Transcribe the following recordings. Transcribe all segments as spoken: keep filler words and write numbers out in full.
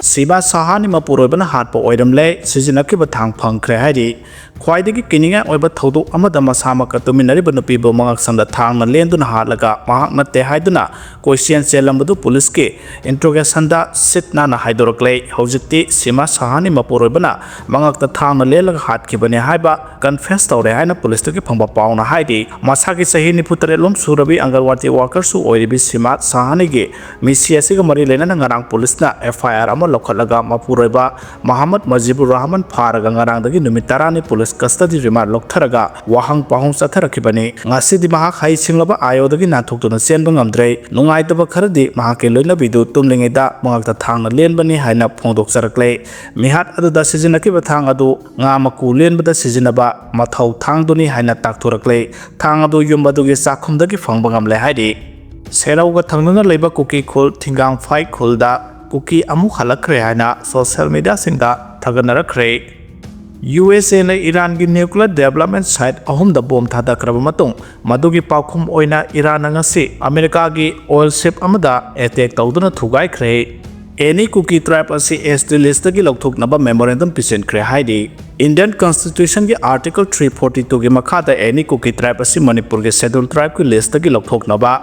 ꯁꯤꯃꯥ ꯁꯍꯥꯅꯤ ꯃꯄꯨꯔꯣꯏꯕꯅ ꯍꯥꯠꯄ ꯑꯣꯏꯔꯝꯂꯦ, ꯁꯤꯖꯤꯟꯅꯈꯤꯕ ꯊꯥꯡ ꯐꯪꯈ꯭ꯔꯦ ꯍꯥꯏꯔꯤ꯫ ꯈ꯭ꯋꯥꯏꯗꯒꯤ ꯀꯤꯅꯤꯡꯉꯥꯏ ꯑꯣꯏꯕ ꯊꯧꯗꯣꯛ ꯑꯃꯗ ꯃꯁꯥꯃꯛꯀ ꯇꯨꯃꯤꯟꯅꯔꯤꯕ ꯅꯨꯄꯤꯕꯨ ꯃꯉꯛꯁꯝꯗ ꯊꯥꯡꯅ ꯂꯦꯟꯗꯨꯅ ꯍꯥꯠꯂꯒ ꯃꯍꯥꯛ ꯅꯠꯇꯦ ꯍꯥꯏꯗꯨꯅ ꯀꯣꯏꯆꯦꯟ ꯆꯦꯜꯂꯝꯕꯗꯨ ꯄꯨꯂꯤꯁꯀꯤ ꯏꯟꯇ꯭ꯔꯣꯒꯦꯁꯟꯗ ꯁꯤꯠ ꯅꯥꯟꯅ ꯍꯥꯏꯗꯣꯔꯛꯂꯦ꯫ ꯍꯧꯖꯤꯛꯇꯤ ꯁꯤꯃꯥ ꯁꯍꯥꯅꯤ ꯃꯄꯨꯔꯣꯏꯕꯅ ꯃꯉꯛꯇ ꯊꯥꯡꯅ ꯂꯦꯜꯂꯒ ꯍꯥꯠꯈꯤꯕꯅꯤ ꯍꯥꯏꯕ ꯀꯟꯐꯦꯁ ꯇꯧꯔꯦ ꯍꯥꯏꯅ ꯄꯨꯂꯤꯁꯇꯒꯤ ꯐꯪꯕ ꯄꯥꯎꯅ ꯍꯥꯏꯔꯤ꯫ ꯃꯁꯥꯒꯤ ꯆꯍꯤ ꯅꯤꯐꯨ ꯇꯔꯦꯠ ꯂꯣꯝ ꯁꯨꯔꯕꯤ ꯑꯪꯒꯜꯋꯥꯗꯤ ꯋꯥꯀꯔꯁꯨ ꯑꯣꯏꯔꯤꯕꯤ ꯁꯤꯃꯥ ꯁꯍꯥꯅꯤꯒꯤ ꯃꯤꯁꯤ ꯑꯁꯤꯒ ꯃꯔꯤ ꯂꯩꯅꯅ ꯉꯔꯥꯡ ꯄꯨꯂꯤꯁꯅ ꯑꯦꯐ ꯑꯥꯏ ꯑꯥꯔ ꯑꯃ ꯂꯧꯈꯠꯂꯒ ꯃꯄꯨꯔꯣꯏꯕ ꯃꯍꯃꯗ ꯃꯖꯤꯕꯨꯔ ꯔꯍꯃꯟ ꯐꯥꯔꯒ ꯉꯔꯥꯡꯗꯒꯤ ꯅꯨꯃꯤꯠ ꯇꯔꯥꯅꯤ ꯄꯨꯂꯤꯁ ꯀꯁꯇꯗꯤ ꯔꯤꯃꯥꯟꯗ ꯂꯧꯊꯔꯒ ꯋꯥꯍꯪ ꯄꯥꯎꯍꯪ ꯆꯠꯊꯔꯛꯈꯤꯕꯅꯤ꯫ ꯉꯁꯤꯗꯤ ꯃꯍꯥꯛ ꯍꯩꯁꯤꯡꯂꯕ ꯑꯥꯏꯑꯣꯗꯒꯤ ꯅꯥꯟꯊꯣꯛꯇꯨꯅ ꯆꯦꯟꯕ ꯉꯝꯗ꯭ꯔꯦ꯫ ꯅꯨꯡꯉꯥꯏꯇꯕ ꯈꯔꯗꯤ ꯃꯍꯥꯛꯀꯤ ꯂꯣꯏꯅꯕꯤꯗꯨ ꯇꯨꯝꯂꯤꯉꯩꯗ ꯃꯉꯛꯇ ꯊꯥꯡꯅ ꯂꯦꯟꯕꯅꯤ ꯍꯥꯏꯅ ꯐꯣꯡꯗꯣꯛꯆꯔꯛꯂꯦ꯫ ꯃꯤꯍꯥꯠ ꯑꯗꯨꯗ ꯁꯤꯖꯤꯟꯅꯈꯤꯕ ꯊꯥꯡ ꯑꯗꯨ ꯉꯥ ꯃꯀꯨ ꯂꯦꯟꯕꯗ ꯁꯤꯖꯤꯟꯅꯕ ꯃꯊꯧ ꯊꯥꯡꯗꯨꯅꯤ ꯍꯥꯏꯅ ꯇꯥꯛꯊꯣꯔꯛꯂꯦ꯫ ꯊꯥꯡ ꯑꯗꯨ ꯌꯨꯝ ꯑꯗꯨꯒꯤ ꯆꯥꯛꯈꯨꯝꯗꯒꯤ ꯐꯪꯕ ꯉꯝꯂꯦ ꯍꯥꯏꯔꯤ꯫ ꯁꯦꯔꯧꯒ ꯊꯪꯅꯅ ꯂꯩꯕ ꯀꯨꯀꯤ ꯈꯨꯜ ꯊꯤꯡꯒꯥꯡꯐꯥꯏ ꯈꯨꯜꯗ ꯀꯨꯀꯤ ꯑꯃꯨꯛ ꯍꯜꯂꯛꯈ꯭ꯔꯦ ꯍꯥꯏꯅ ꯁꯣꯁꯤꯌꯦꯜ ꯃꯤꯗꯤꯌꯥꯁꯤꯡꯗ ꯊꯥꯒꯠꯅꯔꯛꯈ꯭ꯔꯦ꯫ ꯌꯨ ꯑꯦꯁ ꯑꯦꯅ ꯏꯔꯥꯟꯒꯤ ꯅ꯭ꯌꯨꯀ꯭ꯂꯤꯌꯔ ꯗꯦꯕꯂꯞꯃꯦꯟ ꯁꯥꯏꯠ ꯑꯍꯨꯝꯗ ꯕꯣꯝ ꯊꯥꯗꯈ꯭ꯔꯕ ꯃꯇꯨꯡ, ꯃꯗꯨꯒꯤ ꯄꯥꯎꯈꯨꯝ ꯑꯣꯏꯅ ꯏꯔꯥꯟꯅ ꯉꯁꯤ ꯑꯃꯦꯔꯤꯀꯥꯒꯤ ꯑꯣꯏꯜ ꯁꯤꯞ ꯑꯃꯗ ꯑꯦꯇꯦꯛ ꯇꯧꯗꯨꯅ ꯊꯨꯒꯥꯏꯈ꯭ꯔꯦ꯫ ꯑꯦꯅꯤ ꯀꯨꯀꯤ ꯇ꯭ꯔꯥꯏꯕ ꯑꯁꯤ ꯑꯦꯁ ꯇꯤ ꯂꯤꯁꯇꯒꯤ ꯂꯧꯊꯣꯛꯅꯕ ꯃꯦꯃꯣꯔꯦꯟꯗꯝ ꯄꯤꯁꯤꯟꯈ꯭ꯔꯦ ꯍꯥꯏꯔꯤ꯫ ꯏꯟꯗꯤꯌꯟ ꯀꯟꯁꯇꯤꯇ꯭ꯌꯨꯁꯟꯒꯤ ꯑꯥꯔꯇꯤꯀꯜ ꯊ꯭ꯔꯤ ꯐꯣꯔꯇꯤ ꯇꯨꯒꯤ ꯃꯈꯥꯗ ꯑꯦꯅꯤ ꯀꯨꯀꯤ ꯇ꯭ꯔꯥꯏꯕ ꯑꯁꯤ ꯃꯅꯤꯄꯨꯔꯒꯤ ꯁꯦꯗ꯭ꯌꯨꯜ ꯇ꯭ꯔꯥꯏꯕꯀꯤ ꯂꯤꯁꯇꯒꯤ ꯂꯧꯊꯣꯛꯅꯕ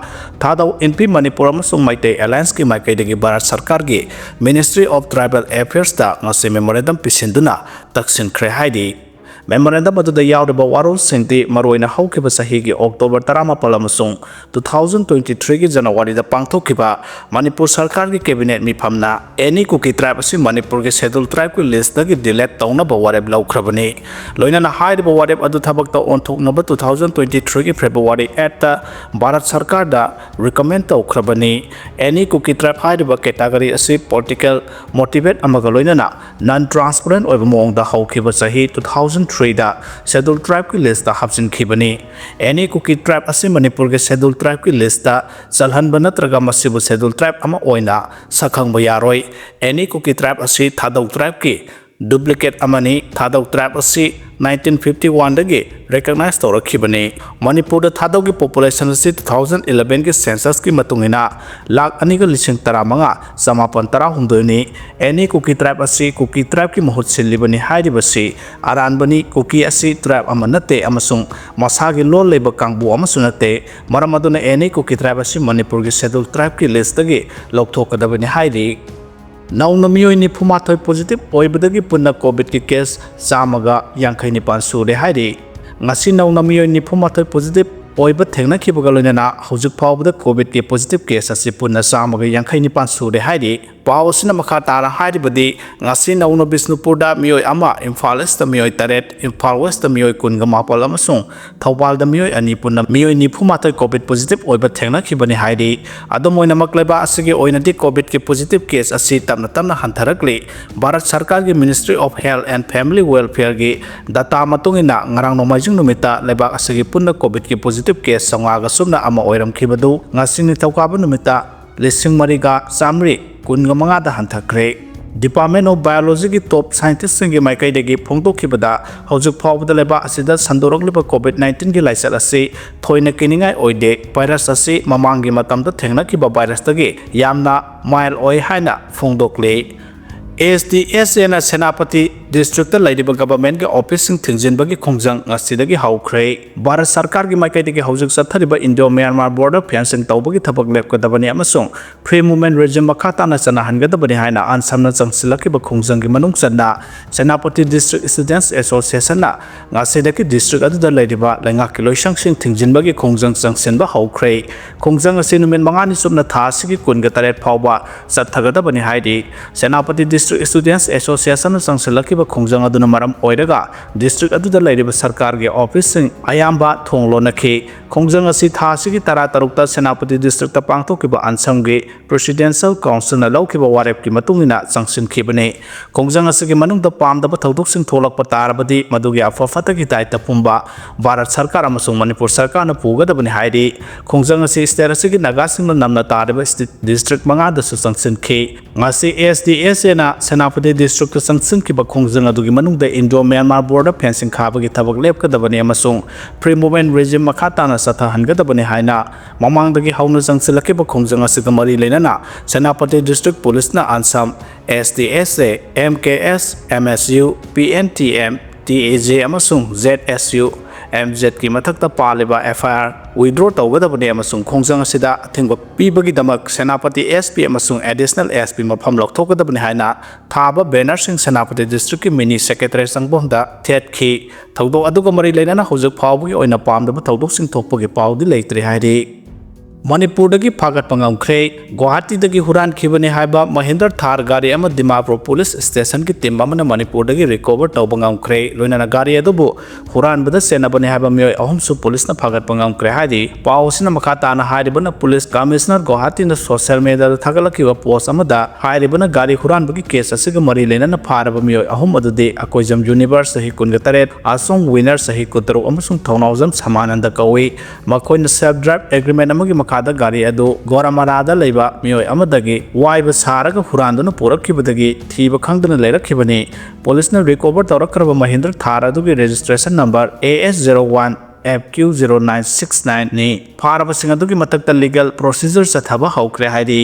ꯊꯥꯗꯧ ꯏꯟꯄꯤ ꯃꯅꯤꯄꯨꯔ ꯑꯃꯁꯨꯡ ꯃꯩꯇꯩ ꯑꯦꯂꯥꯌꯟꯁꯀꯤ ꯃꯥꯏꯀꯩꯗꯒꯤ ꯚꯥꯔꯠ ꯁꯔꯀꯥꯔꯒꯤ ꯃꯤꯅꯤꯁꯇ꯭ꯔꯤ ꯑꯣꯐ ꯇ꯭ꯔꯥꯏꯕꯦꯜ ꯑꯦꯐꯤꯌꯔꯁꯇ ꯉꯁꯤ ꯃꯦꯃꯣꯔꯦꯟꯗꯝ ꯄꯤꯁꯤꯟꯗꯨꯅ ꯇꯛꯁꯤꯟꯈ꯭ꯔꯦ ꯍꯥꯏꯔꯤ꯫ ꯃꯦꯃꯣꯔꯦꯟꯗꯝ ꯑꯗꯨꯗ ꯌꯥꯎꯔꯤꯕ ꯋꯥꯔꯣꯜꯁꯤꯡꯗꯤ ꯃꯔꯨꯑꯣꯏꯅ ꯍꯧꯈꯤꯕ ꯆꯍꯤꯒꯤ ꯑꯣꯛꯇꯣꯕꯔ ꯇꯔꯥꯃꯥꯄꯜ ꯑꯃꯁꯨꯡ ꯇꯨ ꯊꯥꯎꯖꯟ ꯇ꯭ꯋꯦꯟꯇꯤ ꯊ꯭ꯔꯤꯒꯤ ꯖꯅꯋꯥꯔꯤꯗ ꯄꯥꯡꯊꯣꯛꯈꯤꯕ ꯃꯅꯤꯄꯨꯔ ꯁꯔꯀꯥꯔꯒꯤ ꯀꯦꯕꯤꯅꯦꯠ ꯃꯤꯐꯝꯅ ꯑꯦꯅꯤ ꯀꯨꯀꯤ ꯇ꯭ꯔꯥꯏꯕ ꯑꯁꯤ ꯃꯅꯤꯄꯨꯔꯒꯤ ꯁꯦꯗ꯭ꯌꯨꯜ ꯇ꯭ꯔꯥꯏꯕꯀꯤ ꯂꯤꯁꯇꯒꯤ ꯗꯤꯂꯦꯠ ꯇꯧꯅꯕ ꯋꯥꯔꯦꯞ ꯂꯧꯈ꯭ꯔꯕꯅꯤ꯫ ꯂꯣꯏꯅꯅ ꯍꯥꯏꯔꯤꯕ ꯋꯥꯔꯦꯞ ꯑꯗꯨ ꯊꯕꯛꯇ ꯑꯣꯟꯊꯣꯛꯅꯕ ꯇꯨ ꯊꯥꯎꯖꯟ ꯇ꯭ꯋꯦꯟꯇꯤ ꯊ꯭ꯔꯤꯒꯤ ꯐꯦꯕ꯭ꯔꯨꯋꯥꯔꯤ ꯑꯩꯠꯇ ꯚꯥꯔꯠ ꯁꯔꯀꯥꯔꯗ ꯔꯤꯀꯃꯦꯟ ꯇꯧꯈ꯭ꯔꯕꯅꯤ꯫ ꯑꯦꯅꯤ ꯀꯨꯀꯤ ꯇ꯭ꯔꯥꯏꯕ ꯍꯥꯏꯔꯤꯕ ꯀꯦꯇꯥꯒꯣꯔꯤ ꯑꯁꯤ ꯄꯣꯂꯤꯇꯤꯀꯦꯜ ꯃꯣꯇꯤꯚꯦꯠ ꯑꯃꯒ ꯂꯣꯏꯅꯅ ꯅꯟ ꯇ꯭ꯔꯥꯟꯁꯄꯔꯦꯟ ꯑꯣꯏꯕ ꯃꯑꯣꯡꯗ ꯍꯧꯈꯤꯕ ꯆꯍꯤ ꯇꯨ ꯊꯥꯎꯖꯟ ꯊ꯭ꯔꯤꯗ ꯁꯦꯗ꯭ꯌꯨꯜ ꯇ꯭ꯔꯥꯏꯕꯀꯤ ꯂꯤꯁꯇ ꯍꯥꯞꯆꯤꯟꯈꯤꯕꯅꯤ꯫ ꯑꯦꯅꯤ ꯀꯨꯀꯤ ꯇ꯭ꯔꯥꯏꯕ ꯑꯁꯤ ꯃꯅꯤꯄꯨꯔꯒꯤ ꯁꯦꯗ꯭ꯌꯨꯜ ꯇ꯭ꯔꯥꯏꯕꯀꯤ ꯂꯤꯁꯇ ꯆꯜꯍꯟꯕ ꯅꯠꯇ꯭ꯔꯒ ꯃꯁꯤꯕꯨ ꯁꯦꯗ꯭ꯌꯨꯜ ꯇ꯭ꯔꯥꯏꯕ ꯑꯃ ꯑꯣꯏꯅ ꯁꯛꯈꯪꯕ ꯌꯥꯔꯣꯏ꯫ ꯑꯦꯅꯤ ꯀꯨꯀꯤ ꯇ꯭ꯔꯥꯏꯕ ꯑꯁꯤ ꯊꯥꯗꯧ ꯇ꯭ꯔꯥꯏꯕꯀꯤ duplicate ꯑꯃꯅꯤ꯫ ꯊꯥꯗꯧ tribe ꯑꯁꯤ nineteen fifty one ꯗꯒꯤ recognize ꯇꯧꯔꯛꯈꯤꯕꯅꯤ꯫ ꯃꯅꯤꯄꯨꯔꯗ ꯊꯥꯗꯧꯒꯤ population ꯑꯁꯤ two thousand eleven ꯒꯤ census ꯀꯤ ꯃꯇꯨꯡ ꯏꯟꯅ ꯂꯥꯈ ꯑꯅꯤꯒ ꯂꯤꯁꯤꯡ ꯇꯔꯥꯃꯉꯥ ꯆꯃꯥꯄꯟ ꯇꯔꯥꯍꯨꯝꯗꯣꯏꯅꯤ꯫ Any Kuki tribe ꯑꯁꯤ Kuki tribe ꯀꯤ ꯃꯍꯨꯠ ꯁꯤꯜꯂꯤꯕꯅꯤ ꯍꯥꯏꯔꯤꯕꯁꯤ ꯑꯔꯥꯟꯕꯅꯤ꯫ ꯀꯨꯀꯤ ꯑꯁꯤ tribe ꯑꯃ ꯅꯠꯇꯦ ꯑꯃꯁꯨꯡ ꯃꯁꯥꯒꯤ ꯂꯣꯜ ꯂꯩꯕ ꯀꯥꯡꯕꯨ ꯑꯃꯁꯨ ꯅꯠꯇꯦ꯫ ꯃꯔꯝ ꯑꯗꯨꯅ Any Kuki tribe ꯑꯁꯤ ꯃꯅꯤꯄꯨꯔꯒꯤ schedule tribe ꯀꯤ list ꯇꯒꯤ ꯂꯧꯊꯣꯛꯀꯗꯕꯅꯤ ꯍꯥꯏꯔꯤ꯫ ꯅꯧꯅ ꯃꯤꯑꯣꯏ ꯅꯤꯐꯨ ꯃꯥꯊꯣꯏ positive ꯑꯣꯏꯕꯗꯒꯤ ꯄꯨꯟꯅ COVID ꯀꯤ case ꯆꯥꯝꯃꯒ ꯌꯥꯡꯈꯩ ꯅꯤꯄꯥꯟ ꯁꯨꯔꯦ ꯍꯥꯏꯔꯤ꯫ ꯉꯁꯤ ꯅꯧꯅ ꯃꯤꯑꯣꯏ ꯅꯤꯐꯨ ꯃꯥꯊꯣꯏ positive ꯑꯣꯏꯕ ꯊꯦꯡꯅꯈꯤꯕꯒ ꯂꯣꯏꯅꯅ ꯍꯧꯖꯤꯛ ꯐꯥꯎꯕꯗ COVID ꯀꯤ positive case ꯑꯁꯤ ꯄꯨꯟꯅ ꯆꯥꯝꯃꯒ ꯌꯥꯡꯈꯩ ꯅꯤꯄꯥꯟ ꯁꯨꯔꯦ ꯍꯥꯏꯔꯤ꯫ ꯄꯥꯎ ꯑꯁꯤꯅ ꯃꯈꯥ ꯇꯥꯅ ꯍꯥꯏꯔꯤꯕꯗꯤ, ꯉꯁꯤ ꯅꯧꯅ ꯕꯤꯁꯅꯨꯄꯨꯔꯗ ꯃꯤꯑꯣꯏ ꯑꯃ, ꯏꯝꯐꯥꯜ East ꯇ ꯃꯤꯑꯣꯏ ꯇꯔꯦꯠ, ꯏꯝꯐꯥꯜ West ꯇ ꯃꯤꯑꯣꯏ ꯀꯨꯟꯒ ꯃꯥꯄꯜ ꯑꯃꯁꯨꯡ ꯊꯧꯕꯥꯜꯗ ꯃꯤꯑꯣꯏ ꯑꯅꯤ, ꯄꯨꯟꯅ ꯃꯤꯑꯣꯏ ꯅꯤꯐꯨ ꯃꯥꯊꯣꯏ COVID positive ꯑꯣꯏꯕ ꯊꯦꯡꯅꯈꯤꯕꯅꯤ ꯍꯥꯏꯔꯤ꯫ ꯑꯗꯨꯝ ꯑꯣꯏꯅꯃꯛ, ꯂꯩꯕꯥꯛ ꯑꯁꯤꯒꯤ ꯑꯣꯏꯅꯗꯤ COVID ꯀꯤ positive case ꯑꯁꯤ ꯇꯞꯅ ꯇꯞꯅ ꯍꯟꯊꯔꯛꯂꯤ꯫ ꯚꯥꯔꯠ ꯁꯔꯀꯥꯔꯒꯤ Ministry of Health and Family Welfare ꯒꯤ data ꯃꯇꯨꯡ ꯏꯟꯅ, ꯉꯔꯥꯡ ꯅꯣꯡꯃꯥꯏꯖꯤꯡ ꯅꯨꯃꯤꯠꯇ ꯂꯩꯕꯥꯛ ꯑꯁꯤꯒꯤ ꯄꯨꯟꯅ COVID ꯀꯤ positive case ꯆꯥꯝꯃꯉꯥꯒ ꯁꯨꯞꯅ ꯑꯃ ꯑꯣꯏꯔꯝꯈꯤꯕꯗꯨ ꯉꯁꯤ ꯅꯤꯡꯊꯧꯀꯥꯕ ꯅꯨꯃꯤꯠꯇ ꯂꯤꯁꯤꯡ ꯃꯔꯤꯒ ꯆꯥꯃꯔꯤ ꯀꯨꯟꯒ ꯃꯉꯥꯗ ꯍꯟꯊꯈ꯭ꯔꯦ꯫ Department of Biology ꯒꯤ top scientist ꯁꯤꯡꯒꯤ ꯃꯥꯏꯀꯩꯗꯒꯤ ꯐꯣꯡꯗꯣꯛꯈꯤꯕꯗ, ꯍꯧꯖꯤꯛ ꯐꯥꯎꯕꯗ ꯂꯩꯕꯥꯛ ꯑꯁꯤꯗ ꯁꯟꯗꯣꯔꯛꯂꯤꯕ COVID nineteen ꯒꯤ ꯂꯥꯏꯆꯠ ꯑꯁꯤ ꯊꯣꯏꯅ ꯀꯤꯅꯤꯡꯉꯥꯏ ꯑꯣꯏꯗꯦ꯫ Virus ꯑꯁꯤ ꯃꯃꯥꯡꯒꯤ ꯃꯇꯝꯗ ꯊꯦꯡꯅꯈꯤꯕ virus ꯇꯒꯤ ꯌꯥꯝꯅ mild ꯑꯣꯏ ꯍꯥꯏꯅ ꯐꯣꯡꯗꯣꯛꯂꯤ꯫ ASTSA ꯅ ꯁꯦꯅꯥꯄꯇꯤ district ꯇ ꯂꯩꯔꯤꯕ government ꯀꯤ office ꯁꯤꯡ ꯊꯤꯡꯖꯤꯟꯕꯒꯤ ꯈꯣꯡꯖꯪ ꯉꯁꯤꯗꯒꯤ ꯍꯧꯈ꯭ꯔꯦ꯫ ꯚꯥꯔꯠ ꯁꯔꯀꯥꯔꯒꯤ ꯃꯥꯏꯀꯩꯗꯒꯤ ꯍꯧꯖꯤꯛ ꯆꯠꯊꯔꯤꯕ Indo Myanmar border fencing ꯇꯧꯕꯒꯤ ꯊꯕꯛ ꯂꯦꯞꯀꯗꯕꯅꯤ ꯑꯃꯁꯨꯡ Free Movement Regime ꯃꯈꯥ ꯇꯥꯅ ꯆꯠꯅꯍꯟꯒꯗꯕꯅꯤ ꯍꯥꯏꯅ ꯑꯟꯁꯝꯅ ꯆꯪꯁꯤꯜꯂꯛꯈꯤꯕ ꯈꯣꯡꯖꯪꯒꯤ ꯃꯅꯨꯡ ꯆꯟꯅ ꯁꯦꯅꯥꯄꯇꯤ District Students Association ꯅ ꯉꯁꯤꯗꯒꯤ district ꯑꯗꯨꯗ ꯂꯩꯔꯤꯕ ꯂꯩꯉꯥꯛꯀꯤ ꯂꯣꯏꯁꯪꯁꯤꯡ ꯊꯤꯡꯖꯤꯟꯕꯒꯤ ꯈꯣꯡꯖꯪ ꯆꯪꯁꯤꯟꯕ ꯍꯧꯈ꯭ꯔꯦ꯫ ꯈꯣꯡꯖꯪ ꯑꯁꯤ ꯅꯨꯃꯤꯠ ꯃꯉꯥꯅꯤ ꯆꯨꯞꯅ ꯊꯥ ꯑꯁꯤꯒꯤ ꯀꯨꯟꯒ ꯇꯔꯦꯠ ꯐꯥꯎꯕ ꯆꯠꯊꯒꯗꯕꯅꯤ ꯍꯥꯏꯔꯤ꯫ ꯁꯦꯅꯥꯄꯇꯤ District Students Association ꯅ ꯆꯪꯁꯤꯜꯂꯛꯈꯤꯕ ꯈꯣꯡꯖꯪ ꯑꯗꯨꯅ ꯃꯔꯝ ꯑꯣꯏꯔꯒ district ꯑꯗꯨꯗ ꯂꯩꯔꯤꯕ ꯁꯔꯀꯥꯔꯒꯤ office ꯁꯤꯡ ꯑꯌꯥꯝꯕ ꯊꯣꯡ ꯂꯣꯟꯅꯈꯤ꯫ ꯈꯣꯡꯖꯪ ꯑꯁꯤ ꯊꯥ ꯑꯁꯤꯒꯤ ꯇꯔꯥꯇꯔꯨꯛꯇ ꯁꯦꯅꯥꯄꯇꯤ district ꯇ ꯄꯥꯡꯊꯣꯛꯈꯤꯕ ꯑꯟꯁꯝꯒꯤ Presidential Council ꯅ ꯂꯧꯈꯤꯕ ꯋꯥꯔꯦꯞꯀꯤ ꯃꯇꯨꯡ ꯏꯟꯅ ꯆꯪꯁꯤꯟꯈꯤꯕꯅꯤ꯫ ꯈꯣꯡꯖꯪ ꯑꯁꯤꯒꯤ ꯃꯅꯨꯡꯗ ꯄꯥꯝꯗꯕ ꯊꯧꯗꯣꯛꯁꯤꯡ ꯊꯣꯛꯂꯛꯄ ꯇꯥꯔꯕꯗꯤ, ꯃꯗꯨꯒꯤ ꯑꯐ ꯐꯠꯇꯒꯤ ꯗꯥꯏꯇ ꯄꯨꯝꯕ ꯚꯥꯔꯠ ꯁꯔꯀꯥꯔ ꯑꯃꯁꯨꯡ ꯃꯅꯤꯄꯨꯔ ꯁꯔꯀꯥꯔꯅ ꯄꯨꯒꯗꯕꯅꯤ ꯍꯥꯏꯔꯤ꯫ ꯈꯣꯡꯖꯪ ꯑꯁꯤ state ꯑꯁꯤꯒꯤ ꯅꯥꯒꯥꯁꯤꯡꯅ ꯅꯝꯅ ꯇꯥꯔꯤꯕ state district ꯃꯉꯥꯗꯁꯨ ꯆꯪꯁꯤꯟꯈꯤ꯫ ꯉꯁꯤ ꯑꯦꯁ ꯗꯤ ꯑꯦꯁ ꯑꯦꯅ ꯁꯦꯅꯥꯄꯇꯤ ꯗꯤꯁꯇ꯭ꯔꯤꯛꯇ ꯆꯪꯁꯤꯟꯈꯤꯕ ꯈꯣꯡꯖꯪ ꯑꯗꯨꯒꯤ ꯃꯅꯨꯡꯗ ꯏꯟꯗꯣ ꯃ꯭ꯌꯥꯟꯃꯥꯔ ꯕꯣꯔꯗꯔ ꯐꯦꯟꯁꯤꯡ ꯈꯥꯕꯒꯤ ꯊꯕꯛ ꯂꯦꯞꯀꯗꯕꯅꯤ ꯑꯃꯁꯨꯡ ꯐ꯭ꯔꯤ ꯃꯨꯚꯃꯦꯟ ꯔꯤꯖꯤꯝ ꯃꯈꯥ ꯇꯥꯅ ꯆꯠꯊꯍꯟꯒꯗꯕꯅꯤ ꯍꯥꯏꯅ ꯃꯃꯥꯡꯗꯒꯤ ꯍꯧꯅ ꯆꯪꯁꯤꯜꯂꯛꯈꯤꯕ ꯈꯣꯡꯖꯪ ꯑꯁꯤꯒ ꯃꯔꯤ ꯂꯩꯅꯅ ꯁꯦꯅꯥꯄꯇꯤ ꯗꯤꯁꯇ꯭ꯔꯤꯛ ꯄꯨꯂꯤꯁꯅ ꯑꯟꯁꯝ, S D S A, M K S, M S U, P N T M, T A J ꯑꯃꯁꯨꯡ ꯖꯦꯠ ꯑꯦꯁ ꯌꯨ, ꯑꯦꯝ ꯖꯦꯠꯀꯤ ꯃꯊꯛꯇ ꯄꯥꯜꯂꯤꯕ ꯑꯦꯐ ꯑꯥꯏ ꯑꯥꯔ ꯋꯤꯗ꯭ꯔꯣ ꯇꯧꯒꯗꯕꯅꯤ ꯑꯃꯁꯨꯡ ꯈꯣꯡꯖꯪ ꯑꯁꯤꯗ ꯑꯊꯤꯡꯕ ꯄꯤꯕꯒꯤꯗꯃꯛ ꯁꯦꯅꯥꯄꯇꯤ ꯑꯦꯁ ꯄꯤ ꯑꯃꯁꯨꯡ ꯑꯦꯗꯤꯁꯅꯦꯜ ꯑꯦꯁ ꯄꯤ ꯃꯐꯝ ꯂꯧꯊꯣꯛꯀꯗꯕꯅꯤ ꯍꯥꯏꯅ ꯊꯥꯕ ꯕꯦꯅꯔꯁꯤꯡ ꯁꯦꯅꯥꯄꯇꯤ ꯗꯤꯁꯇ꯭ꯔꯤꯛꯀꯤ ꯃꯤꯅꯤ ꯁꯦꯀ꯭ꯔꯦꯇꯔꯤ ꯆꯪꯐꯝꯗ ꯊꯦꯠꯈꯤ꯫ ꯊꯧꯗꯣꯛ ꯑꯗꯨꯒ ꯃꯔꯤ ꯂꯩꯅꯅ ꯍꯧꯖꯤꯛ ꯐꯥꯎꯕꯒꯤ ꯑꯣꯏꯅ ꯄꯥꯝꯗꯕ ꯊꯧꯗꯣꯛꯁꯤꯡ ꯊꯣꯛꯄꯒꯤ ꯄꯥꯎꯗꯤ ꯂꯩꯇ꯭ꯔꯤ ꯍꯥꯏꯔꯤ꯫ ꯃꯅꯤꯄꯨꯔꯗꯒꯤ ꯐꯥꯒꯠꯄ ꯉꯝꯈ꯭ꯔꯦ꯫ ꯒꯨꯋꯥꯍꯥꯇꯤꯗꯒꯤ ꯍꯨꯔꯥꯟꯈꯤꯕꯅꯤ ꯍꯥꯏꯕ ꯃꯍꯤꯟꯗ꯭ꯔ ꯊꯥꯔ ꯒꯥꯔꯤ ꯑꯃ ꯗꯤꯃꯥꯄꯨꯔ ꯄꯨꯂꯤꯁ ꯁ꯭ꯇꯦꯁꯟꯒꯤ ꯇꯤꯝ ꯑꯃꯅ ꯃꯅꯤꯄꯨꯔꯗꯒꯤ ꯔꯤꯀꯣꯚꯔ ꯇꯧꯕ ꯉꯝꯈ꯭ꯔꯦ꯫ ꯂꯣꯏꯅꯅ ꯒꯥꯔꯤ ꯑꯗꯨꯕꯨ ꯍꯨꯔꯥꯟꯕꯗ ꯆꯦꯟꯅꯕꯅꯤ ꯍꯥꯏꯕ ꯃꯤꯑꯣꯏ ꯑꯍꯨꯝꯁꯨ ꯄꯨꯂꯤꯁꯅ ꯐꯥꯒꯠꯄ ꯉꯝꯈ꯭ꯔꯦ ꯍꯥꯏꯔꯤ꯫ ꯄꯥꯎ ꯑꯁꯤꯅ ꯃꯈꯥ ꯇꯥꯅ ꯍꯥꯏꯔꯤꯕꯅ ꯄꯨꯂꯤꯁ ꯀꯃꯤꯁꯅꯔ ꯒꯨꯋꯥꯍꯥꯇꯤꯅ ꯁꯣꯁꯤꯌꯦꯜ ꯃꯤꯗꯤꯌꯥꯗ ꯊꯥꯒꯠꯂꯛꯈꯤꯕ ꯄꯣꯁ ꯑꯃꯗ ꯍꯥꯏꯔꯤꯕꯅ ꯒꯥꯔꯤ ꯍꯨꯔꯥꯟꯕꯒꯤ ꯀꯦꯁ ꯑꯁꯤꯒ ꯃꯔꯤ ꯂꯩꯅꯅ ꯐꯥꯔꯕ ꯃꯤꯑꯣꯏ ꯑꯍꯨꯝ ꯑꯗꯨꯗꯤ ꯑꯀꯣꯏꯖꯝ ꯌꯨꯅꯤꯚꯔꯁ ꯆꯍꯤ ꯀꯨꯟꯒ ꯇꯔꯦꯠ, ꯑꯁꯣꯡ ꯋꯤꯅꯔ ꯆꯍꯤ ꯀꯨꯟꯇꯔꯨꯛ ꯑꯃꯁꯨꯡ ꯊꯧꯅꯥꯎꯖꯝ ꯁꯃꯥꯅꯟꯗ ꯀꯧꯏ꯫ ꯃꯈꯣꯏꯅ ꯁꯦꯜꯐ ꯗ꯭ꯔꯥꯏꯚ ꯑꯦꯒ꯭ꯔꯤꯃꯦꯟ ꯑꯃꯒꯤ ꯃꯈꯥꯗ ꯒꯥꯔꯤ ꯑꯗꯨ ꯒꯣꯔꯥꯃꯥꯔꯥꯗ ꯂꯩꯕ ꯃꯤꯑꯣꯏ ꯑꯃꯗꯒꯤ ꯋꯥꯏꯕ ꯁꯥꯔꯒ ꯍꯨꯔꯥꯟꯗꯨꯅ ꯄꯨꯔꯛꯈꯤꯕꯗꯒꯤ ꯊꯤꯕ ꯈꯪꯗꯅ ꯂꯩꯔꯛꯈꯤꯕꯅꯤ꯫ ꯄꯨꯂꯤꯁꯅ ꯔꯤꯀꯣꯚꯔ ꯇꯧꯔꯛꯈ꯭ꯔꯕ ꯃꯍꯤꯟꯗ꯭ꯔ ꯊꯥꯔ ꯑꯗꯨꯒꯤ registration number A S zero one F Q zero nine six ꯅꯥꯏꯟꯅꯤ꯫ ꯐꯥꯔꯕꯁꯤꯡ ꯑꯗꯨꯒꯤ ꯃꯊꯛꯇ ꯂꯤꯒꯦꯜ ꯄ꯭ꯔꯣꯁꯤꯖꯔ ꯆꯠꯊꯕ ꯍꯧꯈ꯭ꯔꯦ ꯍꯥꯏꯔꯤ꯫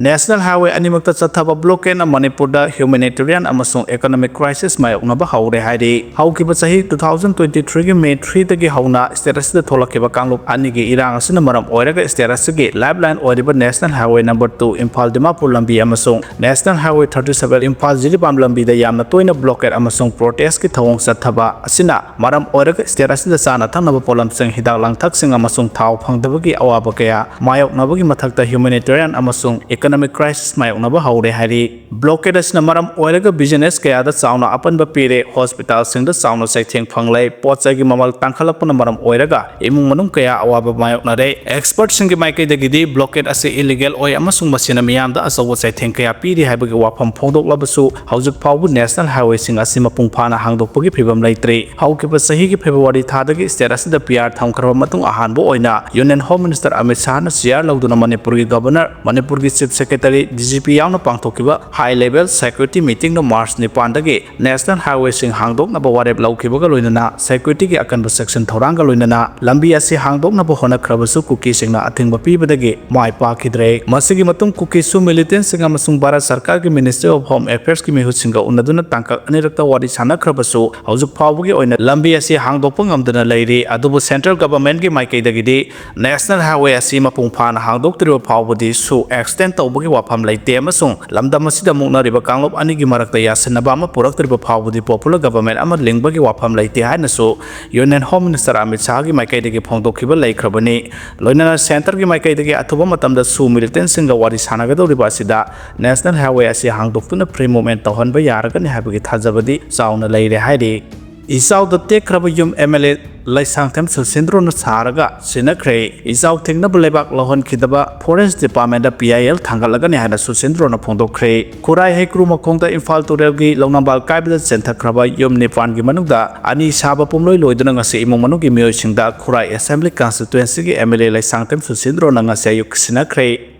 ꯅꯦꯁꯅꯦꯜ ꯍꯥꯏꯋꯦ ꯑꯅꯤꯃꯛꯇ ꯆꯠꯊꯕ ꯕ꯭ꯂꯣꯀꯦꯠꯅ ꯃꯅꯤꯄꯨꯔꯗ ꯍ꯭ꯌꯨꯃꯦꯅꯤꯇꯦꯔꯤꯌꯥꯟ ꯑꯃꯁꯨꯡ ꯏꯀꯣꯅꯣꯃꯤꯛ ꯀ꯭ꯔꯥꯏꯁꯤꯁ ꯃꯥꯌꯣꯛꯅꯕ ꯍꯧꯔꯦ ꯍꯥꯏꯔꯤ꯫ ꯍꯧꯈꯤꯕ ꯆꯍꯤ two thousand twenty three ꯒꯤ ꯃꯦ three ꯗꯒꯤ ꯍꯧꯅ ꯁ꯭ꯇꯦꯠ ꯑꯁꯤꯗ ꯊꯣꯛꯂꯛꯈꯤꯕ ꯀꯥꯡꯂꯨꯞ ꯑꯅꯤꯒꯤ ꯏꯔꯥꯡ ꯑꯁꯤꯅ ꯃꯔꯝ ꯑꯣꯏꯔꯒ ꯁ꯭ꯇꯦꯠ ꯑꯁꯤꯒꯤ ꯂꯥꯏꯐ ꯂꯥꯏꯟ ꯑꯣꯏꯔꯤꯕ national highway number two Imphal Dimapur ꯂꯝꯕꯤ ꯑꯃꯁꯨꯡ national highway thirty seven Imphal Jiribam ꯂꯝꯕꯤꯗ ꯌꯥꯝꯅ ꯇꯣꯏꯅ ꯕ꯭ꯂꯣꯀꯦꯠ ꯑꯃꯁꯨꯡ ꯄ꯭ꯔꯣꯇꯦꯁꯀꯤ ꯊꯧꯑꯣꯡ ꯆꯠꯊꯕ ꯑꯁꯤꯅ ꯃꯔꯝ ꯑꯣꯏꯔꯒ ꯁ꯭ꯇꯦꯠ ꯑꯁꯤꯗ ꯆꯥꯅ ꯊꯛꯅꯕ ꯄꯣꯠꯂꯝꯁꯤꯡ, ꯍꯤꯗꯥꯛ ꯂꯥꯡꯊꯛꯁꯤꯡ ꯑꯃꯁꯨꯡ ꯊꯥꯎ ꯐꯪꯗꯕꯒꯤ ꯑꯋꯥꯕ ꯀꯌꯥ ꯃꯥꯌꯣꯛꯅꯕꯒꯤ ꯃꯊꯛꯇ ꯍ꯭ꯌꯨꯃꯦꯅꯤꯇꯦꯔꯤꯌꯥꯟ ꯑꯃꯁꯨꯡ ꯏꯀꯣꯅꯣꯃꯤꯛ ꯀ꯭ꯔꯥꯏꯁꯤꯁ ꯃꯥꯌꯣꯛꯅꯕ ꯍꯧꯔꯦ ꯍꯥꯏꯔꯤ꯫ ꯕ꯭ꯂꯣꯀꯦꯠ ꯑꯁꯤꯅ ꯃꯔꯝ ꯑꯣꯏꯔꯒ ꯕꯤꯖꯤꯅꯦꯁ ꯀꯌꯥꯗ ꯆꯥꯎꯅ ꯑꯄꯟꯕ ꯄꯤꯔꯦ, ꯍꯣꯁꯄꯤꯇꯥꯜꯁꯤꯡꯗ ꯆꯥꯎꯅ ꯆꯩꯊꯦꯡ ꯐꯪꯂꯦ, ꯄꯣꯠ ꯆꯩꯒꯤ ꯃꯃꯜ ꯇꯥꯡꯈꯠꯂꯛꯄꯅ ꯃꯔꯝ ꯑꯣꯏꯔꯒ ꯏꯃꯨꯡ ꯃꯅꯨꯡ ꯀꯌꯥ ꯑꯋꯥꯕ ꯃꯥꯌꯣꯛꯅꯔꯦ꯫ ꯑꯦꯛꯁꯄꯔꯠꯁꯤꯡꯒꯤ ꯃꯥꯏꯀꯩꯗꯒꯤꯗꯤ ꯕ꯭ꯂꯣꯀꯦꯠ ꯑꯁꯤ ꯏꯂꯤꯒꯦꯜ ꯑꯣꯏ ꯑꯃꯁꯨꯡ ꯃꯁꯤꯅ ꯃꯤꯌꯥꯝꯗ ꯑꯆꯧꯕ ꯆꯩꯊꯦꯡ ꯀꯌꯥ ꯄꯤꯔꯤ ꯍꯥꯏꯕꯒꯤ ꯋꯥꯐꯝ ꯐꯣꯡꯗꯣꯛꯂꯕꯁꯨ, ꯍꯧꯖꯤꯛ ꯐꯥꯎꯕ ꯅꯦꯁꯅꯦꯜ ꯍꯥꯏꯋꯦꯁꯤꯡ ꯑꯁꯤ ꯃꯄꯨꯡ ꯐꯥꯅ ꯍꯥꯡꯗꯣꯛꯄꯒꯤ ꯐꯤꯚꯝ ꯂꯩꯇ꯭ꯔꯤ꯫ ꯍꯧꯈꯤꯕ ꯆꯍꯤꯒꯤ ꯐꯦꯕ꯭ꯔꯨꯋꯥꯔꯤ ꯊꯥꯗꯒꯤ ꯁ꯭ꯇꯦꯠ ꯑꯁꯤꯗ ꯄꯤ ꯑꯥꯔ ꯊꯝꯈ꯭ꯔꯕ ꯃꯇꯨꯡ, ꯑꯍꯥꯟꯕ ꯑꯣꯏꯅ ꯌꯨꯅꯤꯌꯟ ꯍꯣꯝ ꯃꯤꯅꯤꯁꯇꯔ ꯑꯃꯤꯠ ꯁꯥꯍꯅ ꯆꯤꯌꯥꯔ ꯂꯧꯗꯨꯅ ꯃꯅꯤꯄꯨꯔꯒꯤ ꯒꯚꯔꯅꯔ, ꯃꯅꯤꯄꯨꯔꯒꯤ chief Secretary, D G P ꯌꯥꯎꯅ ꯄꯥꯡꯊꯣꯛꯈꯤꯕ high level security meetingꯗ March ꯅꯤꯄꯥꯟꯗꯒꯤ National Highwayꯁꯤꯡ ꯍꯥꯡꯗꯣꯛꯅꯕ ꯋꯥꯔꯦꯞ ꯂꯧꯈꯤꯕꯒ ꯂꯣꯏꯅꯅ securityꯒꯤ ꯑꯀꯟꯕ section ꯊꯧꯔꯥꯡꯒ ꯂꯣꯏꯅꯅ ꯂꯝꯕꯤ ꯑꯁꯤ ꯍꯥꯡꯗꯣꯛꯅꯕ ꯍꯣꯠꯅꯈ꯭ꯔꯕꯁꯨ ꯀꯨꯀꯤꯁꯤꯡꯅ ꯑꯊꯤꯡꯕ ꯄꯤꯕꯗꯒꯤ ꯃꯥꯏ ꯄꯥꯛꯈꯤꯗ꯭ꯔꯦ꯫ ꯃꯁꯤꯒꯤ ꯃꯇꯨꯡ ꯀꯨꯀꯤꯁꯨ militantꯁꯤꯡ ꯑꯃꯁꯨꯡ ꯚꯥꯔꯠ ꯁꯔꯀꯥꯔꯒꯤ Ministry of Home Affairsꯀꯤ ꯃꯤꯍꯨꯠꯁꯤꯡꯒ ꯎꯅꯗꯨꯅ ꯇꯥꯡꯀꯛ ꯑꯅꯤꯔꯛꯇ ꯋꯥꯔꯤ ꯁꯥꯟꯅꯈ꯭ꯔꯕꯁꯨ ꯍꯧꯖꯤꯛ ꯐꯥꯎꯕꯒꯤ ꯑꯣꯏꯅ ꯂꯝꯕꯤ ꯑꯁꯤ ꯍꯥꯡꯗꯣꯛꯄ ꯉꯝꯗꯅ ꯂꯩꯔꯤ꯫ ꯑꯗꯨꯕꯨ central governmentꯀꯤ ꯃꯥꯏꯀꯩꯗꯒꯤꯗꯤ National Highway ꯑꯁꯤ ꯃꯄꯨꯡ ꯐꯥꯅ ꯍꯥꯡꯗꯣꯛꯇ꯭ꯔꯤꯕ ꯐꯥꯎꯕꯗꯤ ꯁꯨ extend ꯇꯧꯕꯒꯤ ꯋꯥꯐꯝ ꯂꯩꯇꯦ ꯑꯃꯁꯨꯡ ꯂꯝꯗꯝ ꯑꯁꯤꯗ ꯃꯨꯛꯅꯔꯤꯕ ꯀꯥꯡꯂꯨꯞ ꯑꯅꯤꯒꯤ ꯃꯔꯛꯇ ꯌꯥꯁꯤꯟꯅꯕ ꯑꯃ ꯄꯨꯔꯛꯇ꯭ꯔꯤꯕ ꯐꯥꯎꯕꯗꯤ popular government ꯑꯃ ꯂꯤꯡꯕꯒꯤ ꯋꯥꯐꯝ ꯂꯩꯇꯦ ꯍꯥꯏꯅꯁꯨ Union Home Minister ꯑꯃꯤꯠ ꯁꯥꯍꯒꯤ ꯃꯥꯏꯀꯩꯗꯒꯤ ꯐꯣꯡꯗꯣꯛꯈꯤꯕ ꯂꯩꯈ꯭ꯔꯕꯅꯤ꯫ ꯂꯣꯏꯅꯅ centreꯒꯤ ꯃꯥꯏꯀꯩꯗꯒꯤ ꯑꯊꯨꯕ ꯃꯇꯝꯗ ꯁꯨ militantꯁꯤꯡꯒ ꯋꯥꯔꯤ ꯁꯥꯟꯅꯒꯗꯧꯔꯤꯕ ꯑꯁꯤꯗ National Highway ꯑꯁꯤ ꯍꯥꯡꯗꯣꯛꯇꯨꯅ free movement ꯇꯧꯍꯟꯕ ꯌꯥꯔꯒꯅꯤ ꯍꯥꯏꯕꯒꯤ ꯊꯥꯖꯕꯗꯤ ꯆꯥꯎꯅ ꯂꯩꯔꯦ ꯍꯥꯏꯔꯤ꯫ ꯏꯆꯥꯎꯗ ꯇꯦꯛꯈ꯭ꯔꯕ ꯌꯨꯝ M L A ꯂꯩꯁꯥꯡꯊꯦꯝ ꯁꯨꯁꯤꯟꯗ꯭ꯔꯣꯅ ꯁꯥꯔꯒ ꯁꯤꯟꯅꯈ꯭ꯔꯦ꯫ ꯏꯆꯥꯎ ꯊꯤꯡꯅꯕ ꯂꯩꯕꯥꯛ ꯂꯧꯍꯟꯈꯤꯗꯕ Forest Departmentꯇ P I L ꯊꯥꯡꯒꯠꯂꯒꯅꯤ ꯍꯥꯏꯅ ꯁꯨꯁꯤꯟꯗ꯭ꯔꯣꯅ ꯐꯣꯡꯗꯣꯛꯈ꯭ꯔꯦ꯫ ꯈꯨꯔꯥꯏ ꯍꯩꯀ꯭ꯔꯨ ꯃꯈꯣꯡꯗ ꯏꯝꯐꯥꯜ ꯇꯨꯔꯦꯜꯒꯤ ꯂꯧꯅꯝꯕꯥꯜ ꯀꯥꯏꯕꯗ ꯆꯦꯟꯊꯈ꯭ꯔꯕ ꯌꯨꯝ ꯅꯤꯄꯥꯟꯒꯤ ꯃꯅꯨꯡꯗ ꯑꯅꯤ ꯁꯥꯕ ꯄꯨꯝꯂꯣꯏ ꯂꯣꯏꯗꯨꯅ ꯉꯁꯤ ꯏꯃꯨꯡ ꯃꯅꯨꯡꯒꯤ ꯃꯤꯑꯣꯏꯁꯤꯡꯗ ꯈꯨꯔꯥꯏ Assembly Constituencyꯒꯤ M L A Leishangthem ꯁꯨꯁꯤꯟꯗ꯭ꯔꯣꯅ ꯉꯁꯤ ꯑꯌꯨꯛ ꯁꯤꯟꯅꯈ꯭ꯔꯦ꯫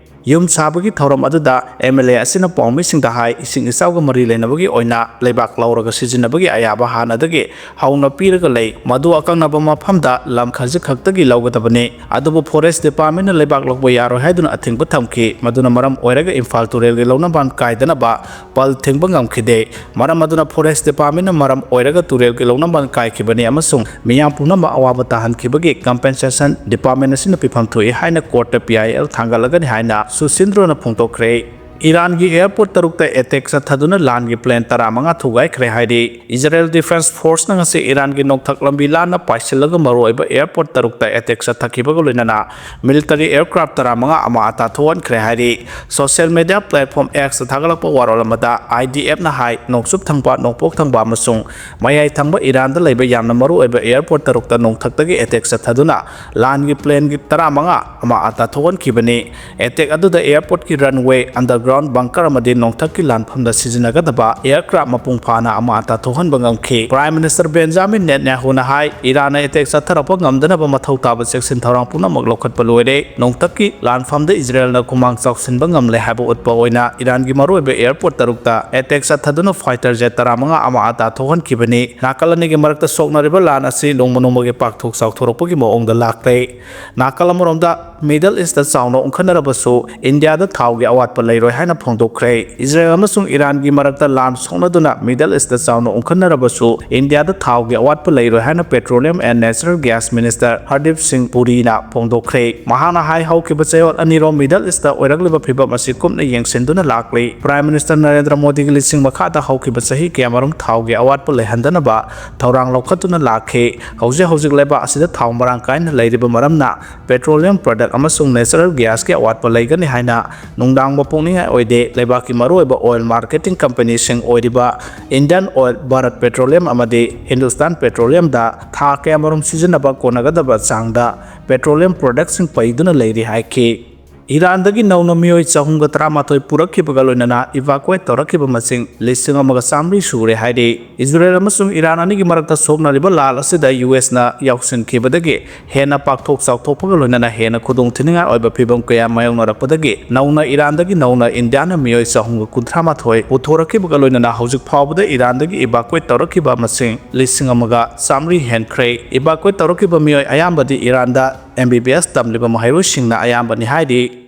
ꯌꯨꯝ ꯁꯥꯕꯒꯤ ꯊꯧꯔꯝ ꯑꯗꯨꯗ M L A ꯑꯁꯤꯅ ꯄꯥꯎꯃꯤꯁꯤꯡꯗ ꯍꯥꯏ, ꯏꯁꯤꯡ ꯏꯆꯥꯎꯒ ꯃꯔꯤ ꯂꯩꯅꯕꯒꯤ ꯑꯣꯏꯅ ꯂꯩꯕꯥꯛ ꯂꯧꯔꯒ ꯁꯤꯖꯤꯟꯅꯕꯒꯤ ꯑꯌꯥꯕ ꯍꯥꯟꯅꯗꯒꯤ ꯍꯧꯅ ꯄꯤꯔꯒ ꯂꯩ꯫ ꯃꯗꯨ ꯑꯀꯛꯅꯕ ꯃꯐꯝꯗ ꯂꯝ ꯈꯖꯤꯛ ꯈꯛꯇꯒꯤ ꯂꯧꯒꯗꯕꯅꯤ꯫ ꯑꯗꯨꯕꯨ Forest Departmentꯅ ꯂꯩꯕꯥꯛ ꯂꯧꯕ ꯌꯥꯔꯣꯏ ꯍꯥꯏꯗꯨꯅ ꯑꯊꯤꯡꯕ ꯊꯝꯈꯤ꯫ ꯃꯗꯨꯅ ꯃꯔꯝ ꯑꯣꯏꯔꯒ ꯏꯝꯐꯥꯜ ꯇꯨꯔꯦꯜꯒꯤ ꯂꯧꯅꯕꯥꯟ ꯀꯥꯏꯗꯅꯕ ꯄꯜ ꯊꯤꯡꯕ ꯉꯝꯈꯤꯗꯦ꯫ ꯃꯔꯝ ꯑꯗꯨꯅ Forest Departmentꯅ ꯃꯔꯝ ꯑꯣꯏꯔꯒ ꯇꯨꯔꯦꯜꯒꯤ ꯂꯧꯅꯕꯥꯟ ꯀꯥꯏꯈꯤꯕꯅꯤ ꯑꯃꯁꯨꯡ ꯃꯤꯌꯥꯝ ꯄꯨꯝꯅꯃꯛ ꯑꯋꯥꯕ ꯇꯥꯍꯟꯈꯤꯕꯒꯤ compensation department ꯑꯁꯤꯅ ꯄꯤꯐꯝ ꯊꯣꯛꯏ ꯍꯥꯏꯅ courtꯇ P I L ꯊꯥꯡꯒꯠꯂꯒꯅꯤ ꯍꯥꯏꯅ ꯁꯨꯁꯤꯟꯗ꯭ꯔꯣꯅ ꯐꯣꯡꯗꯣꯛꯈ꯭ꯔꯦ꯫ ꯏꯔꯥꯟꯒꯤ airport ꯇꯔꯨꯛꯇ attack ꯆꯠꯊꯗꯨꯅ ꯂꯥꯟꯒꯤ plane ꯇꯔꯥꯃꯉꯥ ꯊꯨꯒꯥꯏꯈ꯭ꯔꯦ ꯍꯥꯏꯔꯤ꯫ Israel Defense Forceꯅ ꯉꯁꯤ ꯏꯔꯥꯟꯒꯤ ꯅꯣꯡꯊꯛ ꯂꯝꯕꯤ ꯂꯥꯟꯅ ꯄꯥꯏꯁꯤꯜꯂꯒ ꯃꯔꯨꯑꯣꯏꯕ airport ꯇꯔꯨꯛꯇ attack ꯆꯠꯊꯈꯤꯕꯒ ꯂꯣꯏꯅꯅ military aircraft ꯇꯔꯥꯃꯉꯥ ꯑꯃ ꯑꯇꯥ ꯊꯣꯛꯍꯟꯈ꯭ꯔꯦ ꯍꯥꯏꯔꯤ꯫ Social media platform Xꯇ ꯊꯥꯒꯠꯂꯛꯄ ꯋꯥꯔꯣꯜ ꯑꯃꯗ IDFꯅ ꯍꯥꯏ, ꯅꯣꯡꯆꯨꯞ ꯊꯪꯕ, ꯅꯣꯡꯄꯣꯛ ꯊꯪꯕ ꯑꯃꯁꯨꯡ ꯃꯌꯥꯏ ꯊꯪꯕ ꯏꯔꯥꯟꯗ ꯂꯩꯕ ꯌꯥꯝꯅ ꯃꯔꯨꯑꯣꯏꯕ airport ꯇꯔꯨꯛꯇ ꯅꯣꯡꯊꯛꯇꯒꯤ attack ꯆꯠꯊꯗꯨꯅ ꯂꯥꯟꯒꯤ planeꯒꯤ ꯇꯔꯥꯃꯉꯥ ꯑꯃ ꯑꯇꯥ ꯊꯣꯛꯍꯟꯈꯤꯕꯅꯤ꯫ Attack ꯑꯗꯨꯗ airportꯀꯤ runway, underground ꯒ꯭ꯔꯥꯎꯟ ꯕꯪꯀꯔ ꯑꯃꯗꯤ ꯅꯣꯡꯊꯛꯀꯤ ꯂꯥꯟꯐꯝꯗ ꯁꯤꯖꯤꯟꯅꯒꯗꯕ ꯑꯦꯌꯔꯀ꯭ꯔꯥꯐ ꯃꯄꯨꯡ ꯐꯥꯅ ꯑꯃꯥ ꯑꯇꯥ ꯊꯣꯛꯍꯟꯕ ꯉꯝꯈꯤ꯫ ꯄ꯭ꯔꯥꯏꯝ ꯃꯤꯅꯤꯁꯇꯔ ꯕꯦꯟꯖꯥꯃꯤꯟ ꯅꯦꯇꯟꯌꯥꯍꯨꯅ ꯍꯥꯏ, ꯏꯔꯥꯟꯅ ꯑꯦꯇꯦꯛ ꯆꯠꯊꯔꯛꯄ ꯉꯝꯗꯅꯕ ꯃꯊꯧ ꯇꯥꯕ ꯆꯦꯛꯁꯤꯟ ꯊꯧꯔꯥꯡ ꯄꯨꯝꯅꯃꯛ ꯂꯧꯈꯠꯄ ꯂꯣꯏꯔꯦ꯫ ꯅꯣꯡꯊꯛꯀꯤ ꯂꯥꯟꯐꯝꯗ ꯏꯖꯔꯦꯜꯅ ꯈꯨꯃꯥꯡ ꯆꯥꯎꯁꯤꯟꯕ ꯉꯝꯂꯦ ꯍꯥꯏꯕ ꯎꯠꯄ ꯑꯣꯏꯅ ꯏꯔꯥꯟꯒꯤ ꯃꯔꯨꯑꯣꯏꯕ ꯑꯦꯌꯔꯄꯣꯔꯠ ꯇꯔꯨꯛꯇ ꯑꯦꯇꯦꯛ ꯆꯠꯊꯗꯨꯅ ꯐꯥꯏꯇꯔ ꯖꯦꯠ ꯇꯔꯥꯃꯉꯥ ꯑꯃꯥ ꯑꯇꯥ ꯊꯣꯛꯍꯟꯈꯤꯕꯅꯤ꯫ ꯅꯥꯀꯜ ꯑꯅꯤꯒꯤ ꯃꯔꯛꯇ ꯁꯣꯛꯅꯔꯤꯕ ꯂꯥꯟ ꯑꯁꯤ ꯅꯣꯡꯃ ꯅꯣꯡꯃꯒꯤ ꯄꯥꯛꯊꯣꯛ ꯆꯥꯎꯊꯣꯔꯛꯄꯒꯤ ꯃꯑꯣꯡꯗ ꯂꯥꯛꯂꯦ꯫ ꯅꯥꯀꯜ ꯑꯃꯔꯣꯝꯗ ꯃꯤꯗꯜ ꯏꯁꯇ ꯆꯥꯎꯅ ꯎꯪꯈꯠꯅꯔꯕꯁꯨ ꯏꯟꯗꯤꯌꯥꯗ ꯊꯥꯎꯒꯤ ꯑꯋꯥꯠꯄ ꯂꯩꯔꯣꯏ ꯍꯥꯏꯅ ꯐꯣꯡꯗꯣꯛꯈ꯭ꯔꯦ꯫ ꯏꯖꯔꯦꯜ ꯑꯃꯁꯨꯡ ꯏꯔꯥꯟꯒꯤ ꯃꯔꯛꯇ ꯂꯥꯟ ꯁꯣꯛꯅꯗꯨꯅ ꯃꯤꯗꯜ ꯏꯁꯇ ꯆꯥꯎꯅ ꯎꯪꯈꯠꯅꯔꯕꯁꯨ ꯏꯟꯗꯤꯌꯥꯗ ꯊꯥꯎꯒꯤ ꯑꯋꯥꯠꯄ ꯂꯩꯔꯣꯏ ꯍꯥꯏꯅ Petroleum and Natural Gas Minister Hardeep ꯁꯤꯡ ꯄꯨꯔꯤꯅ ꯐꯣꯡꯗꯣꯛꯈ꯭ꯔꯦ꯫ ꯃꯍꯥꯛꯅ ꯍꯥꯏ, ꯍꯧꯈꯤꯕ ꯆꯌꯣꯜ ꯑꯅꯤꯔꯣꯝ ꯃꯤꯗꯜ ꯏꯁꯇ ꯑꯣꯏꯔꯛꯂꯤꯕ ꯐꯤꯕꯝ ꯑꯁꯤ ꯀꯨꯞꯅ ꯌꯦꯡꯁꯤꯟꯗꯨꯅ ꯂꯥꯛꯂꯤ꯫ ꯄ꯭ꯔꯥꯏꯝ ꯃꯤꯅꯤꯁꯇꯔ ꯅꯔꯦꯟꯗ꯭ꯔ ꯃꯣꯗꯤꯒꯤ ꯂꯤꯁꯤꯡ ꯃꯈꯥꯗ ꯍꯧꯈꯤꯕ ꯆꯍꯤ ꯀꯌꯥꯃꯔꯨꯝ ꯊꯥꯎꯒꯤ ꯑꯋꯥꯠꯄ ꯂꯩꯍꯟꯗꯅꯕ ꯊꯧꯔꯥꯡ ꯂꯧꯈꯠꯇꯨꯅ ꯂꯥꯛꯈꯤ꯫ ꯍꯧꯖꯤꯛ ꯍꯧꯖꯤꯛ ꯂꯩꯕꯥꯛ ꯑꯁꯤꯗ ꯊꯥꯎ ꯃꯔꯥꯡ ꯀꯥꯏꯅ ꯂꯩꯔꯤꯕ ꯃꯔꯝꯅ petroleum product ꯑꯃꯁꯨꯡ natural gas ꯀꯤ ꯑꯋꯥꯠꯄ ꯂꯩꯒꯅꯤ ꯍꯥꯏꯅ ꯅꯨꯡꯗꯥꯡ ꯃꯄꯣꯛꯅꯤꯡꯉꯥꯏ ꯑꯣꯏꯗꯦ꯫ ꯂꯩꯕꯥꯛꯀꯤ ꯃꯔꯨꯑꯣꯏꯕ oil marketing company ꯁꯤꯡ ꯑꯣꯏꯔꯤꯕ Indian Oil, Bharat Petroleum ꯑꯃꯗꯤ Hindustan Petroleum ꯗ ꯊꯥ ꯀꯌꯥꯃꯔꯨꯝ ꯁꯤꯖꯤꯟꯅꯕ ꯀꯣꯟꯅꯒꯗꯕ ꯆꯥꯡꯗ petroleum product ꯁꯤꯡ ꯄꯩꯗꯨꯅ ꯂꯩꯔꯤ ꯍꯥꯏꯈꯤ꯫ ꯏꯔꯥꯟꯗꯒꯤ ꯅꯧꯅ ꯃꯤꯑꯣꯏ ꯆꯍꯨꯝꯒ ꯇꯔꯥꯃꯥꯊꯣꯏ ꯄꯨꯔꯛꯈꯤꯕꯒ ꯂꯣꯏꯅꯅ evacuate ꯇꯧꯔꯛꯈꯤꯕ ꯃꯁꯤꯡ ꯂꯤꯁꯤꯡ ꯑꯃꯒ ꯆꯥꯃꯔꯤ ꯁꯨꯔꯦ ꯍꯥꯏꯔꯤ꯫ ꯏꯖꯔꯦꯜ ꯑꯃꯁꯨꯡ ꯏꯔꯥꯟ ꯑꯅꯤꯒꯤ ꯃꯔꯛꯇ ꯁꯣꯛꯅꯔꯤꯕ ꯂꯥꯜ ꯑꯁꯤꯗ ꯌꯨ ꯑꯦꯁꯅ ꯌꯥꯎꯁꯤꯟꯈꯤꯕꯗꯒꯤ ꯍꯦꯟꯅ ꯄꯥꯛꯊꯣꯛ ꯆꯥꯎꯊꯣꯛꯄꯒ ꯂꯣꯏꯅꯅ ꯍꯦꯟꯅ ꯈꯨꯗꯣꯡꯊꯤꯅꯤꯡꯉꯥꯏ ꯑꯣꯏꯕ ꯐꯤꯕꯝ ꯀꯌꯥ ꯃꯥꯌꯣꯛꯅꯔꯛꯄꯗꯒꯤ ꯅꯧꯅ ꯏꯔꯥꯟꯗꯒꯤ ꯅꯧꯅ ꯏꯟꯗꯤꯌꯥꯅ ꯃꯤꯑꯣꯏ ꯆꯍꯨꯝꯒ ꯀꯨꯟꯊ꯭ꯔꯥ ꯃꯥꯊꯣꯏ ꯄꯨꯊꯣꯔꯛꯈꯤꯕꯒ ꯂꯣꯏꯅꯅ ꯍꯧꯖꯤꯛ ꯐꯥꯎꯕꯗ ꯏꯔꯥꯟꯗꯒꯤ evacuate ꯇꯧꯔꯛꯈꯤꯕ ꯃꯁꯤꯡ ꯂꯤꯁꯤꯡ ꯑꯃꯒ ꯆꯥꯃꯔꯤ ꯍꯦꯟꯈ꯭ꯔꯦ꯫ Evacuate ꯇꯧꯔꯛꯈꯤꯕ ꯃꯤꯑꯣꯏ ꯑꯌꯥꯝꯕꯗꯤ ꯏꯔꯥꯟꯗ M B B S ꯇꯝꯂꯤꯕ ꯃꯍꯩꯔꯣꯏꯁꯤꯡꯅ ꯑꯌꯥꯝꯕꯅꯤ ꯍꯥꯏꯔꯤ꯫